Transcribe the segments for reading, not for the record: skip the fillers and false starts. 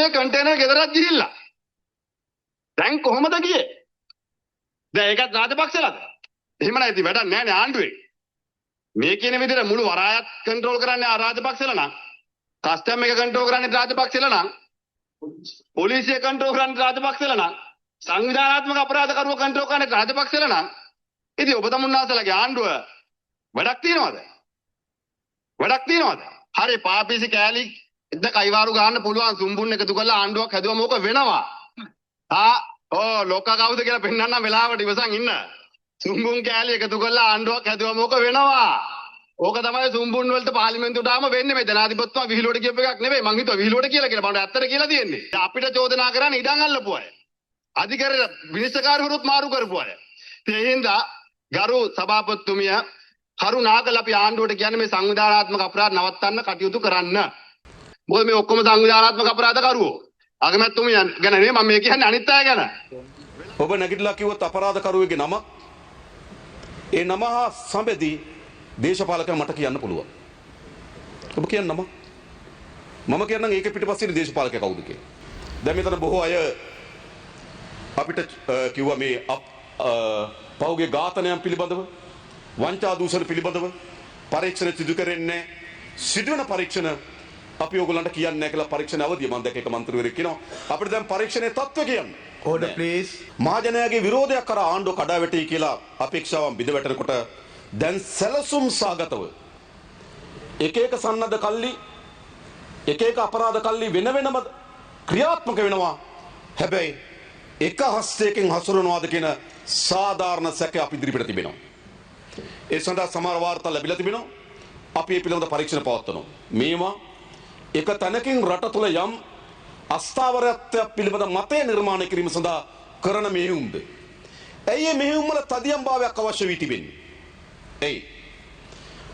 මේ කන්ටේනර් ගෙදරත් ගිහිල්ලා. දැන් කොහොමද ගියේ? දැන් ඒකත් රාජපක්ෂලාද? එහෙම නම් ඉතින් වැඩක් නෑනේ ආණ්ඩුවේ. මේ කියන විදිහට මුළු වරායත් කන්ට්‍රෝල් කරන්නේ රාජපක්ෂලා නම්, කස්ටම් එක කන්ට්‍රෝල් කරන්නේ රාජපක්ෂලා නම්, පොලිසිය කන්ට්‍රෝල් කරන්නේ රාජපක්ෂලා නම්, සංවිධානාත්මක අපරාධකරුවෝ කන්ට්‍රෝල් කරන්නේ රාජපක්ෂලා නම්, ඉතින් ඔබ තමුන්නාසලගේ ආණ්ඩුව වැඩක් තියනවද? වැඩක් තියනවද? හරි පාපිසි කෑලි එද්ද කයිවාරු ගන්න පුළුවන් සුම්බුන් එකතු කරලා ආණ්ඩුවක් හැදුවම ඕක වෙනවා. ආ ඕ ලොක්කා කවුද කියලා පෙන්නන්නම් වෙලාවට ඉවසන් ඉන්න. සුම්බුන් කෑලි එකතු කරලා ආණ්ඩුවක් හැදුවම ඕක වෙනවා. ඕක තමයි සුම්බුන් වලට පාර්ලිමේන්තුවට ආවම වෙන්නේ. මේ ජනාධිපතිතුමා විහිළුවට කියපු එකක් නෙවෙයි. මං හිතුවා විහිළුවට කියලා කියලා. මම ඇත්තට කියලා තියෙන්නේ. අපිට චෝදනා කරන්නේ ඉඩම් අල්ලපු අය. අධිකරණ විනිශ්චයකාරවරුත් මාරු කරපු අය. ඉතින් ඒ හින්දා ගරු සභාපතිතුමිය කරුණාකරලා අපි ආණ්ඩුවට කියන්නේ මේ සංවිධානාත්මක අපරාධ නවත්තන්න කටයුතු කරන්න. මොකද මේ ඔක්කොම සංවිධානාත්මක අපරාධකරුවෝ. අගමැතිතුමියන් ගැන නෙවෙයි මම මේ කියන්නේ, අනිත් අය ගැන. ඔබ නැගිටලා කිව්වොත් අපරාධකරුවෙගේ නම, ඒ නම හා සම්බන්ධී දේශපාලකයන් මට කියන්න පුළුවන්. ඔබ කියන්න නම. මම කියන්නම් ඒක පිටිපස්සේ ඉන්න දේශපාලකයා කවුද කියලා. දැන් මෙතන බොහෝ අය අපිට කිව්වා මේ පහුගිය ඝාතනයන් පිළිබඳව, වංචා දූෂණ පිළිබඳව පරීක්ෂණ සිදු කරන්නේ නැහැ. සිදුවන පරීක්ෂණ අපි ඕගොල්ලන්ට කියන්නේ නැහැ කියලා පරීක්ෂණ අවදිය මම දැක්ක එක මන්ත්‍රීවරයෙක් කියනවා අපිට දැන් පරීක්ෂණයේ තත්ත්වය කියන්න. Order, please. මහජනයාගේ විරෝධයක් කරා ආණ්ඩුව කඩා වැටේ කියලා අපේක්ෂාවන් බිඳ වැටෙනකොට දැන් සැලසුම් සහගතව එක එක සන්නද්ධ කල්ලි, එක එක අපරාධ කල්ලි වෙන වෙනම ක්‍රියාත්මක වෙනවා. හැබැයි එක හස්තයකින් හසුරනවාද කියන සාධාරණ සැකය අපි ඉදිරිපිට තිබෙනවා. ඒ සඳහා සමහර වාර්තා ලැබිලා තිබෙනවා. අපි ඒ පිළිබඳ පරීක්ෂණ පවත්වනවා. මේවා එක තැනකින් රට තුළ යම් අස්ථාවරත්වයක් පිළිබඳ මතය නිර්මාණය කිරීම සඳහා කරන මෙහෙයුම්ද? ඇයි මේ මෙහෙයුම් වල තදියම් භාවයක් අවශ්‍ය වී තිබෙන්නේ? ඇයි?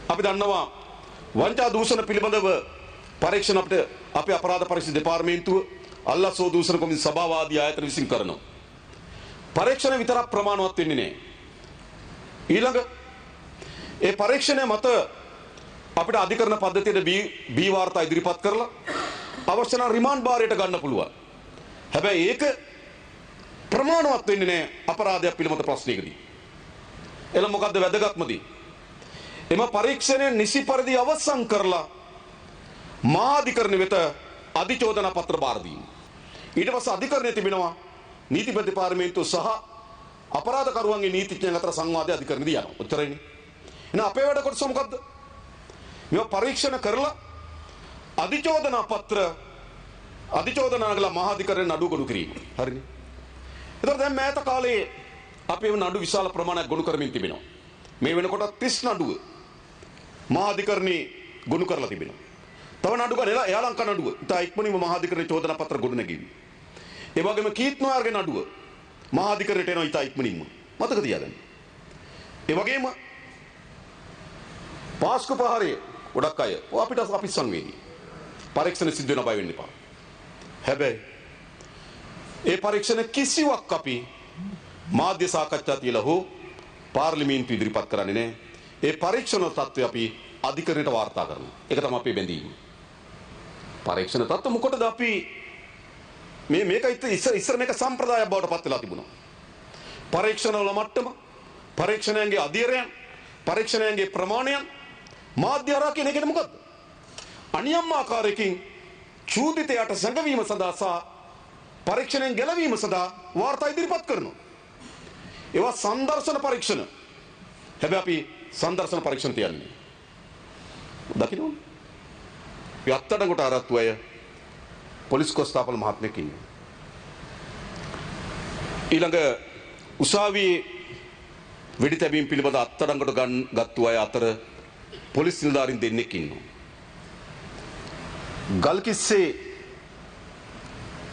අපි දන්නවා වංචා දූෂණ පිළිබඳව පරීක්ෂණ අපිට අපේ අපරාධ පරීක්ෂණ දෙපාර්තමේන්තුව, අල්ලස් හෝ දූෂණ කොමිසම සභාව ආදී ආයතන විසින් කරනවා. පරීක්ෂණ විතරක් ප්‍රමාණවත් වෙන්නේ නැහැ. ඊළඟ ඒ පරීක්ෂණය මත අපිට අධිකරණ පද්ධතියට බී වාර්තා ඉදිරිපත් කරලා අවශ්‍ය නම් රිමාන්ඩ් භාරයට ගන්න පුළුවන්. හැබැයි ඒක ප්‍රමාණවත් වෙන්නේ නැහැ අපරාධයක් පිළිබඳ ප්‍රශ්නයකදී. එළ මොකද්ද වැදගත්ම දේ? එම පරීක්ෂණය නිසි පරිදි අවසන් කරලා මහාධිකරණ වෙත අධිචෝදනා පත්‍ර භාර දීම. ඊට පස්සේ අධිකරණය තිබෙනවා නීතිපති දෙපාර්තමේන්තුව සහ අපරාධකරුවන්ගේ නීතිඥයන් අතර සංවාදය අධිකරණෙදී යනවා. ඔච්චරයිනේ. එහෙනම් අපේ වැඩ කොටස මොකද්ද? මේවා පරීක්ෂණ කරලා අධිචෝදනා පත්‍ර අධිචෝදනා නගලා මහාධිකරණ නඩුව ගොනු කිරීම. හරිනේ. එතකොට දැන් මෑත කාලේ අපි මේ නඩු විශාල ප්‍රමාණයක් ගොනු කරමින් තිබෙනවා. මේ වෙනකොට 30 නඩුව මහාධිකරණේ ගොනු කරලා තිබෙනවා. තව නඩු ගන්න එයා ලංකා නඩුව ඉතා ඉක්මනින්ම මහාධිකරණේ චෝදනා පත්‍ර ගොනු නැගීවි. ඒ වගේම කීත් නොයාර්ගේ නඩුව මහාධිකරණයට එනවා ඉතා ඉක්මනින්ම. මතක තියාගන්න. ඒ වගේම පාස්කු ප්‍රහාරයේ ගොඩක් අය ඔය අපිට අපි සංවේදී. පරීක්ෂණ සිද්ධ වෙන බය වෙන්න එපා. හැබැයි ඒ පරීක්ෂණ කිසිවක් අපි මාධ්‍ය සාකච්ඡා තියලා හෝ පාර්ලිමේන්තු ඉදිරිපත් කරන්නේ නැහැ. ඒ පරීක්ෂණ තත්ත්වය අපි අධිකරණයට වාර්තා කරනවා. ඒක තමයි අපේ බැඳීම. පරීක්ෂණ තත්ත්ව මොකටද අපි මේ මේක ඉස්සර ඉස්සර මේක සම්ප්‍රදායක් බවට පත් වෙලා තිබුණා. පරීක්ෂණ වල මට්ටම, පරීක්ෂණයන්ගේ අධීරයන්, පරීක්ෂණයන්ගේ ප්‍රමාණයන් මාධ්‍ය හරහා කියන එක මොකද්ද? අනියම් ආකාරයකින් චූදිතයාට සැඟවීම සඳහා සහ පරීක්ෂණයෙන් ගැලවීම සඳහා වාර්තා ඉදිරිපත් කරනවා. ඒවා සංදර්ශන පරීක්ෂණ. හැබැයි අපි සංදර්ශන පරීක්ෂණ තියන්නේ. දකින්නවනේ. අපි අත්අඩංගුවට අරත්තු අය පොලිස් කොස්තාපල් මහත්මයෙක් ඉන්නවා. ඊළඟ උසාවියේ වෙඩි තැබීම පිළිබඳ අත්අඩංගුවට ගත්තු අය අතර පොලිස් නිලධාරීන් දෙන්නෙක් ඉන්නවා. ගල්කිස්සේ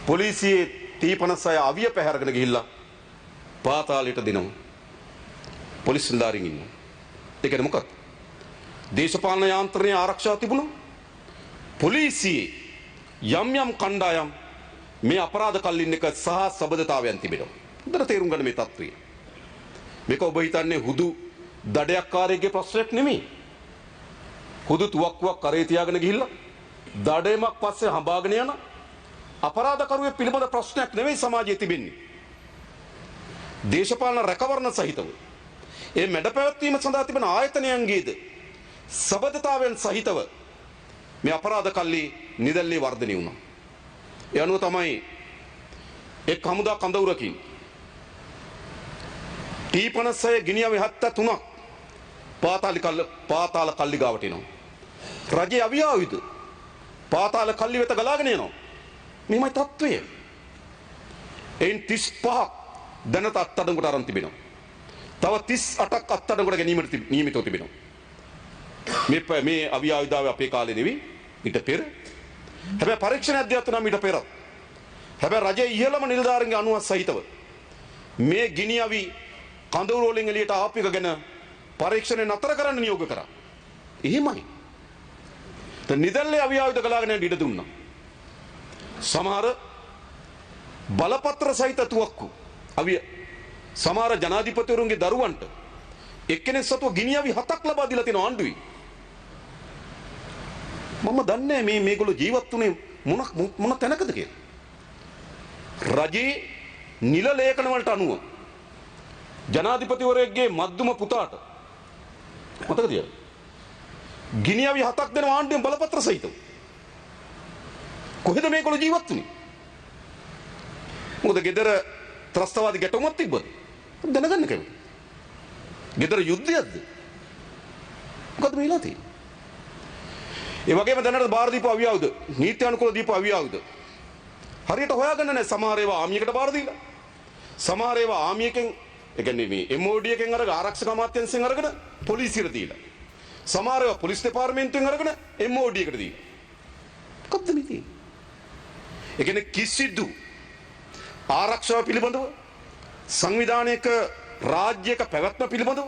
පොලිසියේ T56 අවිය පැහැරගෙන ගිහිල්ලා පාතාලයට දෙනවා. පොලිස් නිලධාරීන් ඉන්නවා. ඒ කියන්නේ මොකක්ද? දේශපාලන යාන්ත්‍රණයේ ආරක්ෂාව තිබුණා. පොලිසියේ යම් යම් කණ්ඩායම් මේ අපරාධ කල්ලින් එක සහ සබඳතාවයන් තිබෙනවා. හොඳට තේරුම් ගන්න මේ තත්ත්වය. මේක ඔබ හිතන්නේ හුදු දඩයක්කාරයෙක්ගේ ප්‍රශ්නයක් නෙමෙයි. හුදු තුවක්කුවක් කරේ තියාගෙන ගිහිල්ලා දඩයමක් පස්සේ හඹාගෙන යන අපරාධකරුවෙක් පිළිබඳ ප්‍රශ්නයක් නෙවෙයි සමාජයේ තිබෙන්නේ. දේශපාලන රැකවරණ සහිතව ඒ මැඩ පැවැත්වීම සඳහා තිබෙන ආයතනයන්ගේද සබඳතාවයන් සහිතව මේ අපරාධ කල්ලි නිදැල්ලේ වර්ධනය වුණා. ඒ අනුව තමයි එක් හමුදා කඳවුරකින් T56 ගිනියව 73ක් පාතාල කල්ලි ගාවට එනවා. රජයේ අවියායුධ පාතාල කල්ලි වෙත ගලාගෙන යනවා. මෙහෙමයි තත්ත්වය. එයින් 35ක් දැනට අත්අඩංගුවට අරන් තිබෙනවා. තව 38ක් අත්අඩංගුවට ගැනීමට නියමිතව තිබෙනවා. මේ අවියායුධ ආවේ අපේ කාලේ නෙවෙයි, ඊට පෙර. හැබැයි පරීක්ෂණ අධ්‍යක්ෂ නම් ඊට පෙරත්. හැබැයි රජයේ ඉහළම නිලධාරීන්ගේ අනුවත් සහිතව මේ ගිනි අවි කඳවුරු වලින් එළියට ආපු එක ගැන පරීක්ෂණය නතර කරන්න නියෝග කරා. එහෙමයි. දැන් නිදැල්ලේ අවියායුධ ගලාගෙන යන්න ඉඩ දුන්නා. සමහර බලපත්‍ර සහිත තුවක්කු අවිය සමහර ජනාධිපතිවරුන්ගේ දරුවන්ට එක්කෙනෙක් සතුව ගිනි අවි 7ක් ලබා දීලා තියෙනවා ආණ්ඩුවේ. මම දන්නේ මේ මේගොල්ලෝ ජීවත් වුණේ මොන මොන තැනකද කියලා. රජයේ නිල ලේඛන වලට අනුව ජනාධිපතිවරයෙක්ගේ මද්දුම පුතාට මතක තියාගන්න. ගිනි අවි 7ක් දෙන ආණ්ඩුවෙන් බලපත්‍ර සහිතව. කොහෙද මේගොල්ලෝ ජීවත් වුනේ? මොකද ගෙදර ත්‍රස්තවාදී ගැටුමක් තිබ්බද? දැනගන්න කැමති. ගෙදර යුද්ධයක්ද? මොකද මේ වෙලා තියෙන්නේ? ඒ වගේම දැනට බාර දීපු අවියාවුද? නීති අනුකූල දීපු අවියාවුද? හරියට හොයාගන්න නැහැ. සමහර ඒවා ආමියකට බාර දීලා. සමහර ඒවා ආමියකින්, ඒ කියන්නේ මේ MOD එකෙන් අරගෙන ආරක්ෂක අමාත්‍යංශයෙන් අරගෙන පොලිසියට දීලා. සමහර ඒවා පොලිස් දෙපාර්තමේන්තුවෙන් අරගෙන MOD එකට දීලා. මොකද්ද මේ තියෙන්නේ? ඒ කියන්නේ කිසිදු ආරක්ෂාව පිළිබඳව සංවිධානයක රාජ්‍යයක පැවැත්ම පිළිබඳව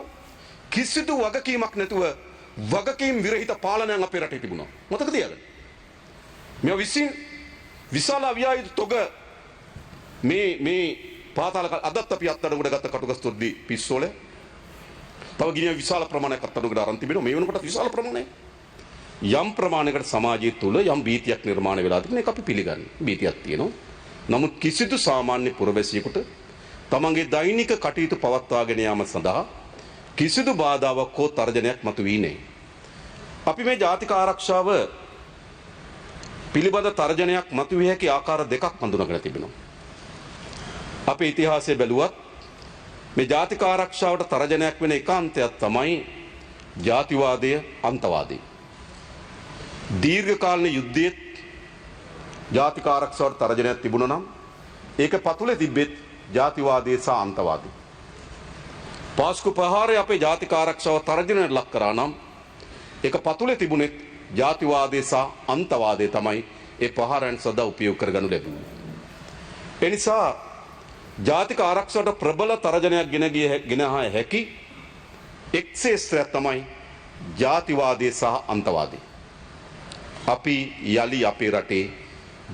කිසිදු වගකීමක් නැතුව වගකීම් විරහිත පාලනයක් අපේ රටේ තිබුණා. මතක තියාගන්න. මේ විසින් විශාල අවියායුධ තොග මේ මේ පාතාල අදත් අපි අත්අඩංගුවට ගත්ත කටුගස්තොද්දි පිස්සෝල තව ගිනිය විශාල ප්‍රමාණයක් අත්අඩංගුවට අරන් තිබෙනවා. මේ වෙනකොට විශාල ප්‍රමාණයක් යම් ප්‍රමාණයකට සමාජය තුළ යම් භීතියක් නිර්මාණය වෙලා තිබෙන එක අපි පිළිගන්නේ. භීතියක් තියෙනවා. නමුත් කිසිදු සාමාන්‍ය පුරවැසියෙකුට තමන්ගේ දෛනික කටයුතු පවත්වාගෙන යාම සඳහා කිසිදු බාධාවක් හෝ තර්ජනයක් මතුවී නැහැ. අපි මේ ජාතික ආරක්ෂාව පිළිබඳ තර්ජනයක් මතුවිය හැකි ආකාර දෙකක් හඳුනාගෙන තිබෙනවා. අපේ ඉතිහාසය බැලුවත් මේ ජාතික ආරක්ෂාවට තර්ජනයක් වෙන එකාන්තයක් තමයි ජාතිවාදය, අන්තවාදය. දීර්ඝකාලීන යුද්ධයේත් ජාතික ආරක්ෂාවට තර්ජනයක් තිබුණා නම් ඒක පතුලේ තිබෙත් ජාතිවාදය සහ අන්තවාදය. පාස්කු ප්‍රහාරය අපේ ජාතික ආරක්ෂාව තර්ජනයට ලක් කරා නම් ඒක පතුලේ තිබුණෙත් ජාතිවාදය සහ අන්තවාදය තමයි ඒ ප්‍රහාරයන් සදා උපයෝග කරගනු ලැබුණේ. ඒ නිසා ජාතික ආරක්ෂාවට ප්‍රබල තර්ජනයක් ගෙන ආ හැකි එක් ක්ෂේත්‍රයක් තමයි ජාතිවාදය සහ අන්තවාදය. අපි යලි අපේ රටේ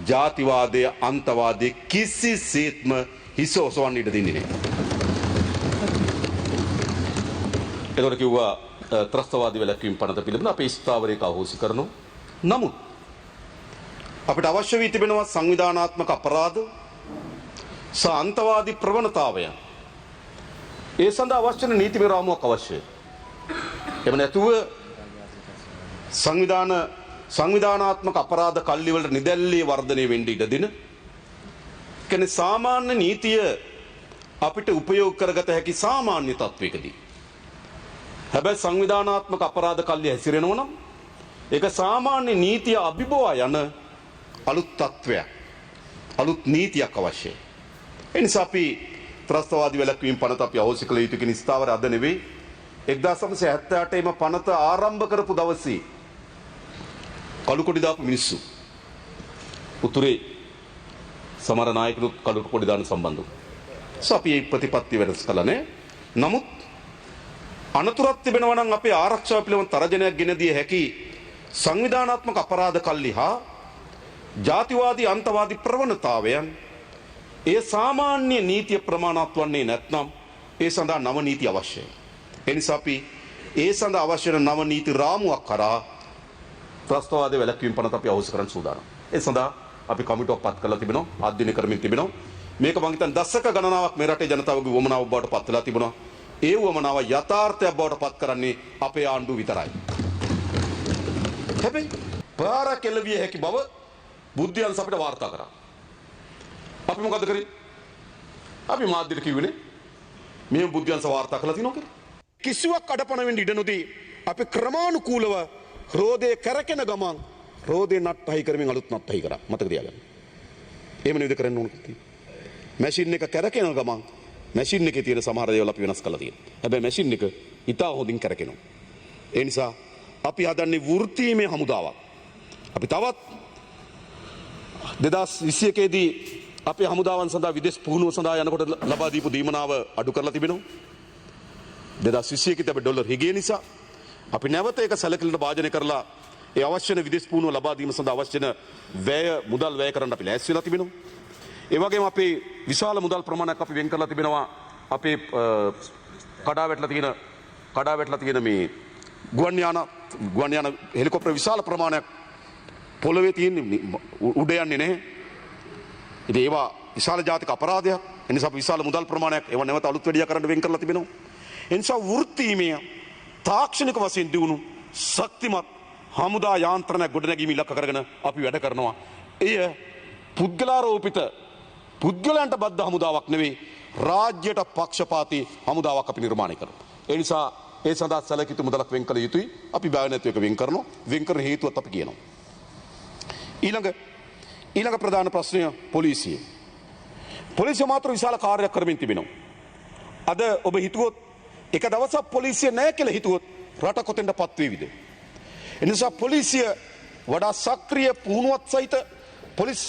ජාතිවාදය අන්තවාදය කිසිසේත්ම හිස ඔසවන්න ඉඩ දෙන්නේ නැහැ. එතකොට කිව්වා ත්‍රස්තවාදී වැළැක්වීම පනත පිළිබඳ අපේ ස්ථාවරයක අහෝසි කරනවා. නමුත් අපිට අවශ්‍ය වී තිබෙනවා සංවිධානාත්මක අපරාධ සහ අන්තවාදී ප්‍රවණතාවයන්. ඒ සඳහා අවශ්‍ය වෙන නීතිමය රාමුවක් අවශ්‍යයි. එහෙම නැතුව සංවිධානාත්මක අපරාධ කල්ලි වලට නිදැල්ලේ වර්ධනය වෙන්න ඉඩ දෙන. කියන්නේ සාමාන්‍ය නීතිය අපිට උපයෝග කරගත හැකි සාමාන්‍ය තත්වයකදී. හැබැයි සංවිධානාත්මක අපරාධ කල්ලි හැසිරෙනවා නම් ඒක සාමාන්‍ය නීතිය අභිබවා යන අලුත් තත්වයක්, අලුත් නීතියක් අවශ්‍යයි. ඒ නිසා අපි ත්‍රස්තවාදී වැළැක්වීම පනත අපි අහෝසි කළ යුතු කියන ස්ථාවර අද නෙවෙයි. 1978 එම පනත ආරම්භ කරපු දවසේ කළු කොඩි දාපු මිනිස්සු උතුරේ සමහර නායකනුත් කළු කොඩි දාන සම්බන්ධ වුණා. අපි මේ ප්‍රතිපත්ති වෙනස් කළා නෑ. නමුත් අනතුරක් තිබෙනවා නම් අපේ ආරක්ෂාව පිළිබඳ තර්ජනයක් ගෙන දිය හැකි සංවිධානාත්මක අපරාධ කල්ලි හා ජාතිවාදී අන්තවාදී ප්‍රවණතාවයන් ඒ සාමාන්‍ය නීතිය ප්‍රමාණවත් වන්නේ නැත්නම් ඒ සඳහා නව නීති අවශ්‍යයි. ඒ නිසා අපි ඒ සඳහා අවශ්‍ය වෙන නව නීති රාමුවක් කරා ත්‍රස්තවාදයේ වැළැක්වීම පනත අපි අහෝසි කරන්න සූදානම්. ඒ සඳහා අපි කමිටුවක් පත් කරලා තිබෙනවා, අධ්‍යයනය කරමින් තිබෙනවා. මේක මං හිතන්නේ දශක ගණනාවක් මේ රටේ ජනතාවගේ වුවමනාව බවට පත් වෙලා තිබුණා. ඒ වුවමනාව යථාර්ථයක් බවට පත් කරන්නේ අපේ ආණ්ඩුව විතරයි. හැබැයි පාරක් එළවිය හැකි බව බුද්ධියන්ස අපිට වාර්තා කරා. අපි මොකද කරේ? අපි මාධ්‍යට කිව්වනේ මේ බුද්ධියන්ස වාර්තා කරලා තිනෝ කියලා. කිසිවක් අඩපණ වෙන්න ඉඩ නොදී අපි ක්‍රමානුකූලව රෝදේ කැරකෙන ගමන් රෝදේ නට්ටහයි කරමින් අලුත් නට්ටහයි කරා. මතක තියාගන්න. එහෙම නේද කරන්න ඕන කියලා. මැෂින් එක කැරකෙන ගමන් මැෂින් එකේ තියෙන සමහර දේවල් අපි වෙනස් කරලා තියෙනවා. හැබැයි මැෂින් එක ඉතා හොඳින් කැරකෙනවා. ඒ නිසා අපි හදන්නේ වෘත්තීමය හමුදාවක්. අපි තවත් 2021 දී අපේ හමුදාවන් සඳහා විදේශ පුහුණුව සඳහා යනකොට ලබා දීපු දීමනාව අඩු කරලා තිබෙනවා. 2021 දී අපි ඩොලර් හිගිය නිසා අපි නැවත ඒක සැලකිල්ලට භාජනය කරලා ඒ අවශ්‍ය වෙන විදේශ පුහුණුව ලබා දීම සඳහා අවශ්‍ය වෙන වැය මුදල් වැය කරන්න අපි ලෑස්ති වෙලා තිබෙනවා. ඒ වගේම අපේ විශාල මුදල් ප්‍රමාණයක් අපි වෙන් කරලා තිබෙනවා අපේ කඩා වැටලා තියෙන මේ ගුවන් යාන හෙලිකොප්ටර් විශාල ප්‍රමාණයක් පොළවේ තියෙන උඩ යන්නේ නැහැ. ඉතින් ඒවා විශාල ජාතික අපරාධයක්. ඒ නිසා අපි විශාල මුදල් ප්‍රමාණයක් ඒවා නැවත අලුත් වැඩියා කරන්න වෙන් කරලා තිබෙනවා. ඒ නිසා වෘත්තීමය තාක්ෂණික වශයෙන් දියුණු ශක්තිමත් හමුදා යාන්ත්‍රණයක් ගොඩනැගීම ඉලක්ක කරගෙන අපි වැඩ කරනවා. එය පුද්ගලාරෝපිත පුද්ගලයන්ට බද්ධ හමුදාවක් නෙවෙයි, රාජ්‍යයට පක්ෂපාතී හමුදාවක් අපි නිර්මාණය කරනවා. ඒ නිසා ඒ සඳහා සැලකිය යුතු මුදලක් වෙන් කළ යුතුයි. අපි බය නැතුව ඒක වෙන් කරනවා. වෙන් කරන හේතුවත් අපි කියනවා. ඊළඟ ප්‍රධාන ප්‍රශ්නය පොලිසිය. පොලිසිය මාත්‍ර විශාල කාර්යයක් කරමින් තිබෙනවා. අද ඔබ හිතුවොත් එක දවසක් පොලිසිය නෑ කියලා හිතුවොත් රට කොතෙන්ද පත් වේවිද? ඒ නිසා පොලිසිය වඩා සක්‍රිය පුහුණුවත් සහිත පොලිස්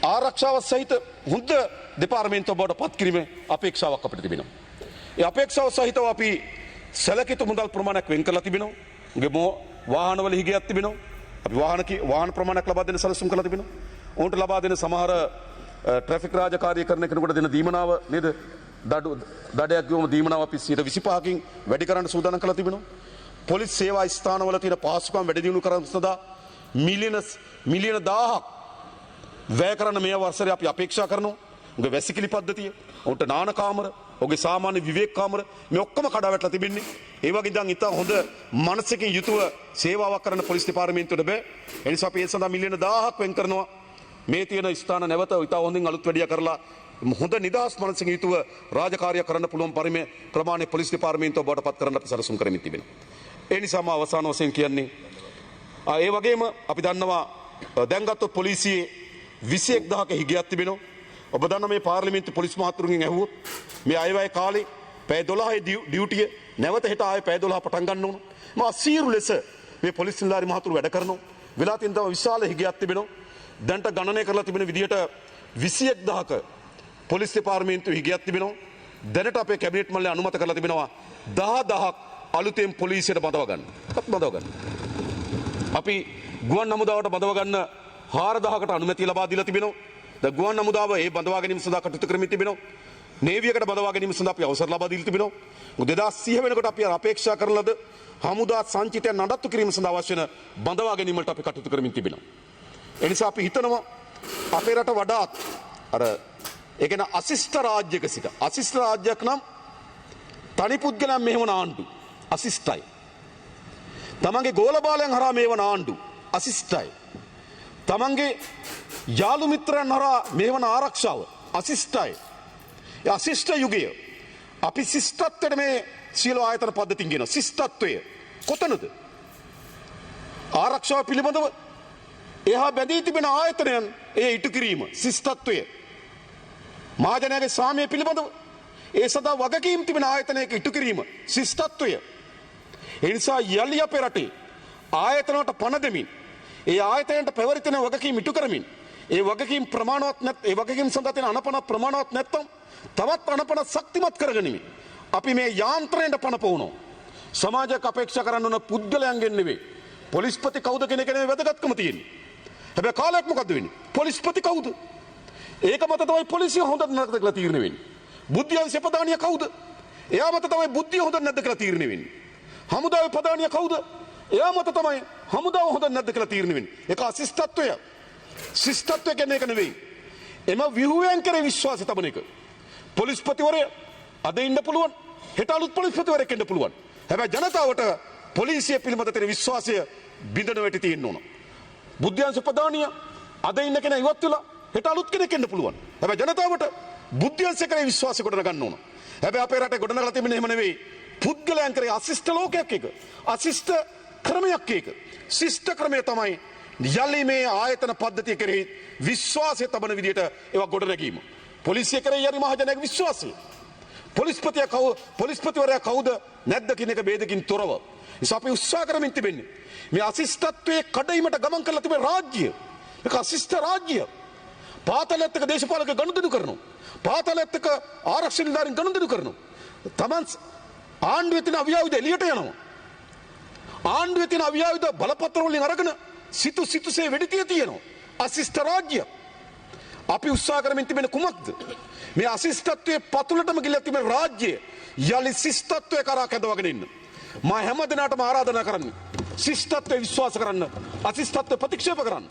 ආරක්ෂාව සහිත හොඳ දෙපාර්තමේන්තුවක් බවට පත් කිරීම අපේක්ෂාවක් අපිට තිබෙනවා. ඒ අපේක්ෂාව සහිතව අපි සැලකිය යුතු මුදල් ප්‍රමාණයක් වෙන් කරලා තිබෙනවා. උගේ වාහනවල හිගයක් තිබෙනවා. අපි වාහන ප්‍රමාණයක් ලබා දෙන සැලසුම් කරලා තිබෙනවා. ඔවුන්ට ලබා දෙන සමහර ට්‍රැෆික් රාජකාරිය කරන කෙනෙකුට දෙන දීමනාව නේද? දඩයක් ගියොම දීමනාව අපි 25%කින් වැඩි කරන්න සූදානම් කරලා තිබෙනවා. පොලිස් සේවා ස්ථානවල තියෙන පහසුකම් වැඩි දියුණු කරන සඳහා මිලියන 1000ක් වැය කරන්න මේ වසරේ අපි අපේක්ෂා කරනවා. උගේ වැසිකිලි පද්ධතිය, ඔවුන්ට නාන කාමර, ඔහුගේ සාමාන්‍ය විවේක කාමර මේ ඔක්කොම කඩා වැටලා තිබෙන්නේ. ඒ වගේ ඉඳන් ඉතා හොඳ මනසකින් යුතුව සේවාවක් කරන්න පොලිස් දෙපාර්තමේන්තුවට බෑ. ඒ නිසා අපි ඒ සඳහා මිලියන 1000ක් වෙන් කරනවා. මේ තියෙන ස්ථාන නැවත ඉතා හොඳින් අලුත් වැඩියා කරලා හොඳ නිදහස් මනසකින් යුතුව රාජකාරිය කරන්න පුළුවන් ප්‍රමාණය පොලිස් දෙපාර්තමේන්තුව බවට පත් කරන්න අපි සැලසුම් කරමින් තිබෙනවා. ඒ නිසා මම අවසාන වශයෙන් කියන්නේ, ඒ වගේම අපි දන්නවා, දැන් ගත්තොත් පොලිසියේ 21000ක හිගයක් තිබෙනවා. ඔබ දන්න මේ පාර්ලිමේන්තු පොලිස් මහතුරුන්ගෙන් ඇහුවොත් මේ අයවැය කාලේ පැය 12 ඩියුටිය නැවත හෙට ආයෙ පැය 12 පටන් ගන්න ඕන. මම අසීරු ලෙස මේ පොලිස් නිලධාරි මහතුරු වැඩ කරනවා. වෙලා තියෙන තව විශාල හිගයක් තිබෙනවා. දැන්ට ගණනය කරලා තිබෙන විදිහට 21000ක පොලිස් දෙපාර්තමේන්තුවේ හිගයක් තිබෙනවා. දැනට අපේ කැබිනට් මණ්ඩලය අනුමත කරලා තිබෙනවා 10000ක් අලුතෙන් පොලිසියට බඳව ගන්න. එකක් බඳව ගන්න. අපි ගුවන් හමුදාවට බඳව ගන්න 4000කට අනුමැතිය ලබා දීලා තිබෙනවා. දැන් ගුවන් හමුදාව ඒ බඳවා ගැනීම සඳහා කටයුතු කරමින් තිබෙනවා. නේවියකට බඳවා ගැනීම සඳහා අපි අවසර ලබා දීලා තිබෙනවා. මොකද 2100 වෙනකොට අපි අර අපේක්ෂා කරන ලද හමුදා සංචිතය නඩත්තු කිරීම සඳහා අවශ්‍ය වෙන බඳවා ගැනීම වලට අපි කටයුතු කරමින් තිබෙනවා. ඒ නිසා අපි හිතනවා අපේ රට වඩාත් අර ඒ කියන්නේ අශිෂ්ට රාජ්‍යක සිට අශිෂ්ට රාජ්‍යයක් නම් තනි පුද්ගලයන් මෙහෙම ආණ්ඩු අශිෂ්ටයි. තමන්ගේ ගෝලබාලයන් හරහා මේවන ආණ්ඩු අශිෂ්ටයි. තමන්ගේ යාළු මිත්‍රයන් හරහා මේවන ආරක්ෂාව අශිෂ්ටයි. ඒ අශිෂ්ට යුගය අපි ශිෂ්ටත්වයට මේ සියලු ආයතන පද්ධතින් කියන ශිෂ්ටත්වය කොතනද? ආරක්ෂාව පිළිබඳව එහා බැඳී තිබෙන ආයතනයන් ඒ ඉටු කිරීම ශිෂ්ටත්වය. මහජනයාගේ සාමය පිළිබඳව ඒ සඳහා වගකීම් තිබෙන ආයතනයක ඉටු කිරීම ශිෂ්ටත්වය. ඒ නිසා යලි අපේ රටේ ආයතනවලට පණ දෙමින් ඒ ආයතනයට පැවරිතන වගකීම් ඉටු කරමින් ඒ වගකීම් ප්‍රමාණවත් නැත් ඒ වගකීම් සඳහා තියෙන අනපන ප්‍රමාණවත් නැත්තම් තවත් අනපන ශක්තිමත් කරගනිමින් අපි මේ යාන්ත්‍රණයට පණ පොවනවා. සමාජයක් අපේක්ෂා කරන්න ඕන පුද්ගලයන්ගෙන් නෙවෙයි. පොලිස්පති කවුද කියන එක නෙවෙයි වැදගත්කම තියෙන්නේ. හැබැයි කාලයක් මොකද්ද වෙන්නේ? පොලිස්පති කවුද? ඒක මත තමයි පොලිසිය හොඳද නැද්ද කියලා තීරණය වෙන්නේ. බුද්ධි අංශ ප්‍රධානිය කවුද? එයා මත තමයි බුද්ධිය හොඳ නැද්ද කියලා තීරණය වෙන්නේ. හමුදාවේ ප්‍රධානිය කවුද? එයා මත තමයි හමුදාව හොඳ නැද්ද කියලා තීරණය වෙන්නේ. ඒක අශිෂ්ටත්වය. ශිෂ්ටත්වය කියන්නේ ඒක නෙවෙයි. එම ව්‍යුහයන් කෙරේ විශ්වාසය තබන එක. පොලිස්පතිවරයා අද ඉන්න පුළුවන්, හෙට අලුත් පොලිස්පතිවරයෙක් එන්න පුළුවන්. හැබැයි ජනතාවට පොලිසිය පිළිබඳ තියෙන විශ්වාසය බිඳ නොවැටි තියෙන්න ඕන. බුද්ධ්‍යංශ ප්‍රධානියා අද ඉන්න කෙනා ඉවත් වෙලා හෙට අලුත් කෙනෙක් එන්න පුළුවන්. හැබැයි ජනතාවට බුද්ධ්‍යංශ කෙරේ විශ්වාසය ගොඩනගන්න ඕන. හැබැයි අපේ රටේ ගොඩනගලා තිබෙන්නේ එහෙම නෙවෙයි. පුද්ගලයන් කෙරේ අශිෂ්ට ලෝකයක් ඒක. අශිෂ්ට ක්‍රමයක් ඒක. ශිෂ්ට ක්‍රමය තමයි යලි මේ ආයතන පද්ධතිය කෙරෙහි විශ්වාසය තබන විදිහට ඒවා ගොඩනැගීම. පොලිසිය කෙරෙහි යලි මහජනයාගේ විශ්වාසය. පොලිස්පතියා කවු පොලිස්පතිවරයා කවුද නැද්ද කියන එක භේදකින් තොරව. නිසා අපි උත්සාහ කරමින් තිබෙන්නේ මේ අශිෂ්ටත්වයේ කඩයිමට ගමන් කරලා තිබෙන රාජ්‍ය. මේක අශිෂ්ට රාජ්‍ය. පාතාලයත් එක්ක දේශපාලක ගනුදෙනු කරනවා. පාතාලයත් එක්ක ආරක්ෂක නිලධාරීන් ගනුදෙනු කරනවා. තමන් ආණ්ඩුවේ තියෙන අවියායුධ එළියට යනවා. ආණ්ඩුවේ තියෙන අවියායුධ බලපත්‍ර වලින් අරගෙන සිතු සිතුසේ වෙඩි තිය තියෙනවා. අශිෂ්ට රාජ්‍ය. අපි උත්සාහ කරමින් තිබෙන කුමක්ද? මේ අශිෂ්ටත්වයේ පතුලටම ගිහිල්ලා තිබෙන රාජ්‍යය යලි ශිෂ්ටත්වය කරා කැඳවගෙන ඉන්න. මා හැම දිනාටම ආරාධනා කරන්නේ ශිෂ්ටත්වය විශ්වාස කරන්න, අශිෂ්ටත්වය ප්‍රතික්ෂේප කරන්න.